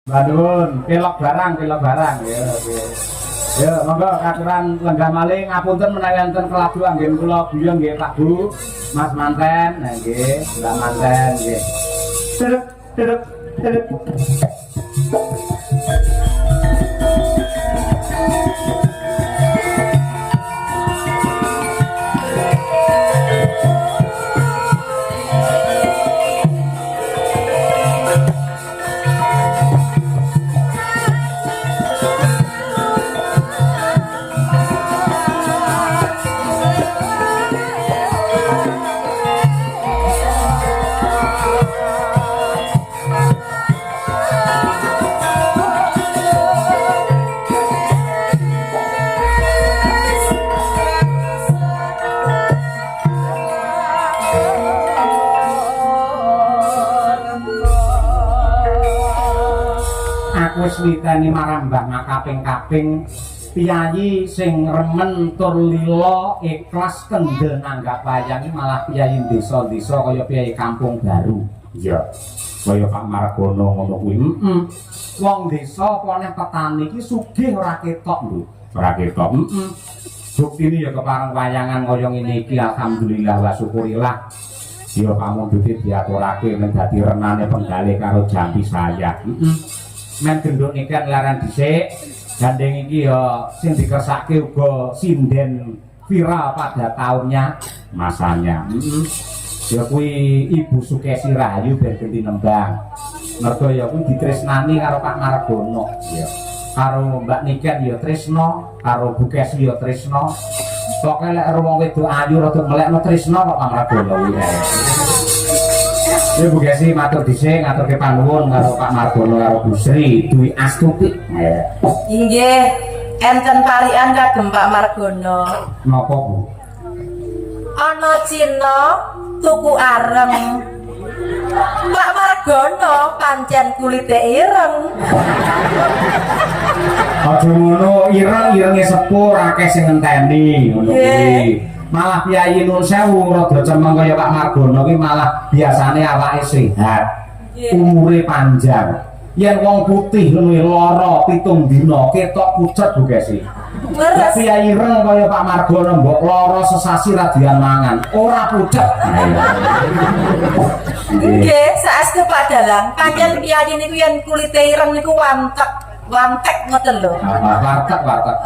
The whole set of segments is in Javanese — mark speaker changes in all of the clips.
Speaker 1: Nuwun, pelok barang ya, oke. Ya, monggo katuran lenggah malih, ngapunten menawi enten keladu anggen kula guyon nggih Pak Bu, Mas Manten, nah nggih, Mbak Manten nggih. Duduk, duduk, duduk. Aku wis niteni marang Mbah makaping-kaping piyayi sing remen tur lila ikhlas kendel nanggap wayang malah piyayi desa-desa kaya piyayi kampung baru. Iya. Kaya Pak Margono ngono kuwi. Heeh. Wong desa apa neh petani iki sugih ora ketok, Nduk. Ora ketok. Heeh. Buktine ya kepareng wayangan kaya ngene iki, alhamdulillah wa syukurillah. Ya pamundhute diaturake men dadi renane penggalih karo jampi saya. Heeh. Men genduk niken leren dhisik. Gandeng iki ya sing dikersake uga sinden viral pada tahunnya masanya. Heeh. Ya kuwi Ibu Sukesi Rahayu ben genti nembang. Mergo ya kuwi ditresnani karo Pak Margono. Ya. Karo Mbak Niken ya tresno, karo Bu Kesi ya tresno. Pokoke lek wong wedok ayu rada melekno tresno kok Pak Margono kuwi. Ya Bu Kesi matur dhisik, ngaturke panuwun karo Pak Margono karo Bu Sri Dwi Astuti.
Speaker 2: Inggih, enten parikan kagem Pak Margono.
Speaker 1: Napa, Bu?
Speaker 2: Ana Cina tuku areng. Pak Margono pancen kulite ireng.
Speaker 1: Aja ngono, ireng-irenge sepur akeh sing ngenteni ngono kuwi. Malah piyayi nun sewu rada cemeng kaya Pak Margono ki malah biasane awake sehat. Umure panjang. Yen wong putih ngono lara 7 dina ketok pucet Bu Kesi.
Speaker 2: Leres.
Speaker 1: Piyayi ireng kaya Pak Margono mbok lara sesasi ra dian mangan, ora pucet.
Speaker 2: Nggih, saestu Pak Dalang, pancen piyayi niku yen kulite ireng niku wantek, wantek ngoten lho.
Speaker 1: Wartek, wartek.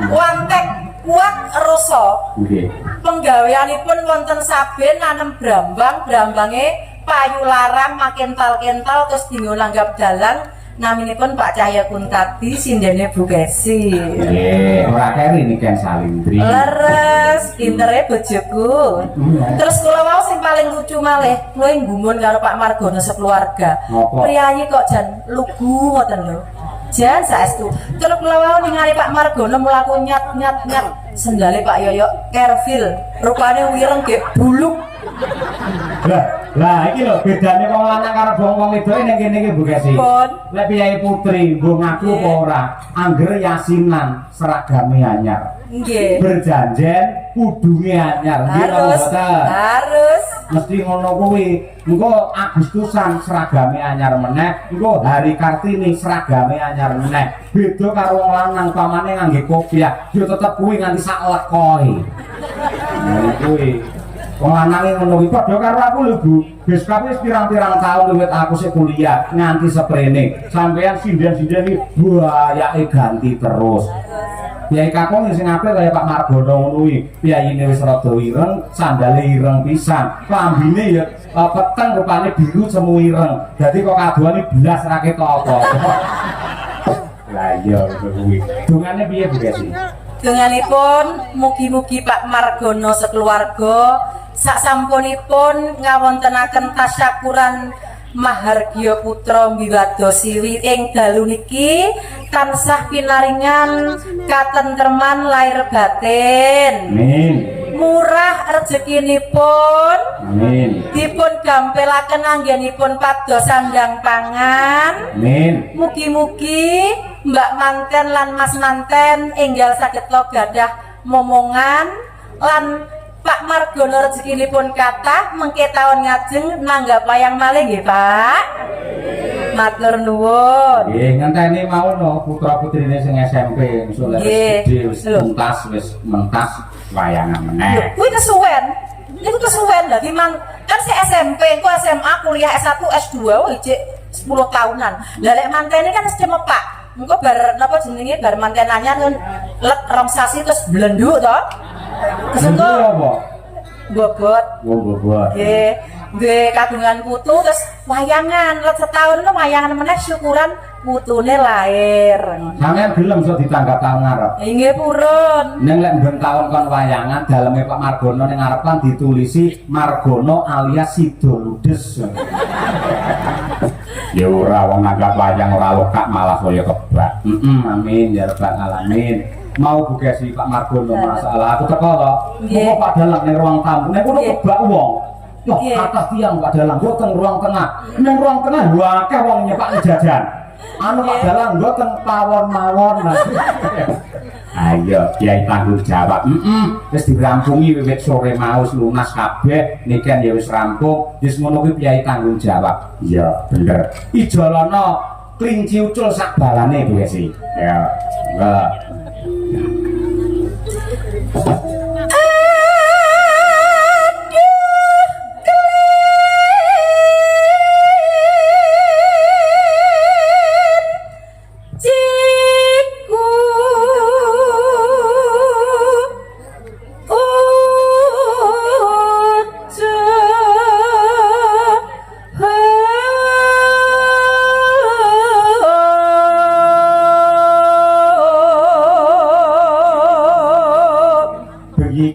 Speaker 2: Wantek kuat rasa.
Speaker 1: Nggih.
Speaker 2: Penggaweanipun wonten saben nanem brambang, brambange payu larang makental-kental terus dinggo nanggap dalang naminipun Pak Cahya Kuntadi sindene Bu Kesi.
Speaker 1: Nggih, ora keri Niken Salindri.
Speaker 2: Leres, pintere bojoku. Terus kula wau sing paling lucu malih, kula gumun karo Pak Margono sekeluarga.
Speaker 1: Ngopo?
Speaker 2: Priyayi kok jan lugu ngoten lho. Jan saestu. Terus kula wau ningali Pak Margono mlaku nyat nyat nyat sendale Pak Yoyo Kervil. Rupane wireng gek buluk.
Speaker 1: Lah, lah iki lho bedane wong lanang karo wong wedok ning kene iki Bu Kesi.
Speaker 2: Pun.
Speaker 1: Lek piyayi putri mbok ngaku apa ora, angger yasinan seragame anyar.
Speaker 2: Nggih.
Speaker 1: Berjanjen kudunge anyar. Nggih napa
Speaker 2: Harus,
Speaker 1: mboten?
Speaker 2: harus.
Speaker 1: Mesti ngono kuwi. Engko Agustusan seragame anyar meneh, engko hari Kartini seragame anyar meneh. Beda karo wong lanang pamane ngangge kopiah, ya tetep kuwi nganti sak lekoe. Ngono kuwi. Wong lanange ngono kuwi padha karo aku lho Bu. Beskap wis pirang-pirang taun wiwit aku sik kuliah nganti seprene. Sampeyan sinden-sinden iki buayake ganti terus. Piyai kakung sing apik kaya Pak Margono ngono kuwi. Piyayine wis rada ireng, sandale ireng pisan. Klambine ya peteng rupane biru semu ireng. Dadi kok kadohane blas ra ketok apa-apa. Lah iya ngono kuwi. Dongane piye Bu Kesi?
Speaker 2: Donganipun mugi-mugi Pak Margono sekeluarga sasampunipun ngawontenaken tasyakuran Mahargya Putra Mbiwada Siwi ing dalu niki tansah pinaringan katentreman lahir batin.
Speaker 1: Amin.
Speaker 2: Murah rezekinipun.
Speaker 1: Amin.
Speaker 2: Dipun gampelaken anggenipun pados sandang pangan.
Speaker 1: Amin.
Speaker 2: Mugi-mugi Mbak Manten lan Mas Manten enggal saged gadah momongan lan Pak Margono rezekinipun kathah mengke taun ngajeng nanggap wayang malih nggih Pak. Matur nuwun.
Speaker 1: Nggih, ngenteni mau no putra-putrine sing SMP wis oleh wis gedhe, wis
Speaker 2: Lho.
Speaker 1: tuntas, wis mentas wayangan
Speaker 2: Lho,
Speaker 1: meneh.
Speaker 2: kuwi kesuwen. Niku kesuwen dadi mang kan si SMP, engko SMA, kuliah S1, S2, oh ijek 10 tahunan. Lah lek mantene kan wis cemepak. Engko bar napa jenenge, bar manten anyar kan let 2 sasi terus blenduk to. Terus engko
Speaker 1: Lha apa?
Speaker 2: Bobot.
Speaker 1: Oh, bobot.
Speaker 2: Nggih, duwe kagungan putu terus wayangan, let setahun itu wayangan meneh, syukuran putune lahir.
Speaker 1: Sampeyan gelem sok ditanggap tahun ngarep?
Speaker 2: Nggih, purun.
Speaker 1: Ning lek ben taun kon wayangan, daleme Pak Margono ning ngarep kan ditulisi Margono alias Sido Ludes. Ya ora, wong nanggap wayang ora lokak malah kaya kebak. Heeh, amin ya rabbal alamin. Mau Bu Kesi, Pak Margono, masalah aku teko to.
Speaker 2: Nggih.
Speaker 1: Kok Pak Dalang ning ruang tamu, ning kono kebak wong. Wah, kathah tiyang Pak Dalang, mboten ruang tengah. Ning ruang tengah akeh wong nyepakne jajan. Anu, Pak Dalang, mboten pawon mawon. Ayo, kiai tanggung jawab. Heeh, wis dirampungi wiwit sore mau, wis lunas kabeh, niken ya wis rampung. Wis ngono kuwi kiai tanggung jawab. Iya, bener. Ijolono klinci ucul sak balane, Bu Kesi. Ya, enggak.